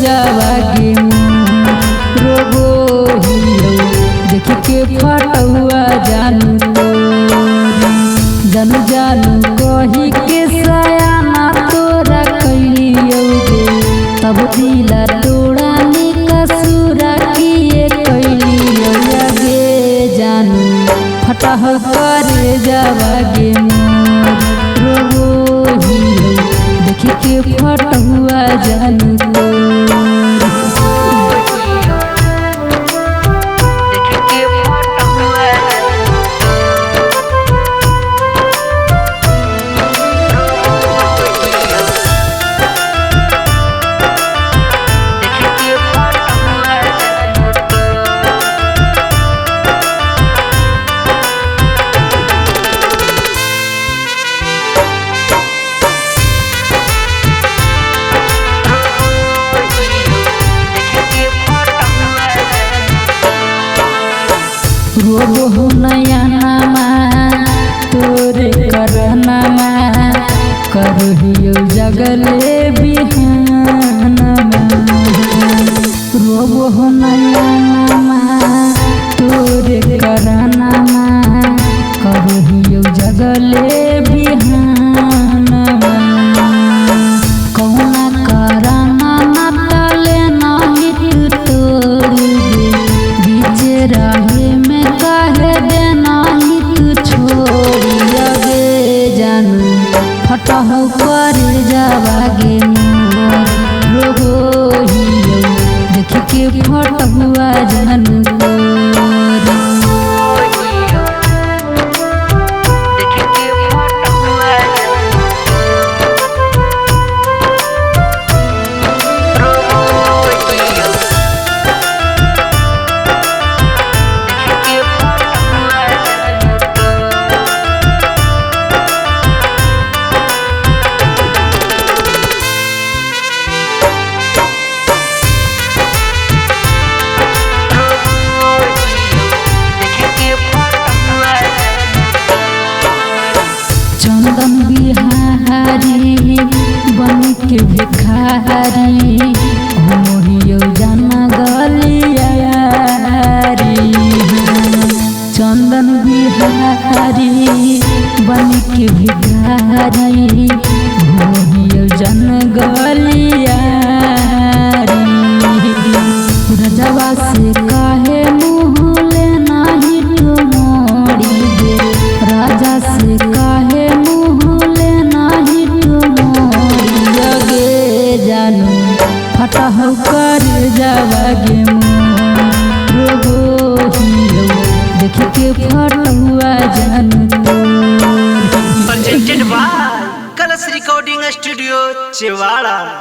जावा गे रोबो हियो देख के फटुआ जानू तोरी। जानू जानू कही के सयाना तोरा कैलियो गे तब दिला तोड़ा निकसुरा किए कैलियो गे जानू फटह करे जावा गे रोबो हियो देख के फटुआ जानू तोरी। रोबो हो नयनमा तोरे करनमा करहियो जगले बिहानमा। रोबो हो नयनमा तोरे करनमा करहियो जगले बिहानमा। कौना करना तले नहीं तोड़ गे बीच रहे में काहे देना तू छोड़िया गे जानू फटह कर जावा गे रोबो हियो देख के फटुआ जानू तोरी। चंदन बिहारी बन के भिखारी घुमोहियो जाना गलियारी। चंदन बिहारी बन के भिखारी घुमोहियो जन गलियारी। रजवा से काहे मुँह ले नाही तू मोड़ी गे राजा से काहे मुँह ले नाही तू मोड़ी गे जानू फटह कर जावा गे रोबो हियो देख के फटुआ जानू तोरी। Presented by Kalash Recording Studio, Chewara.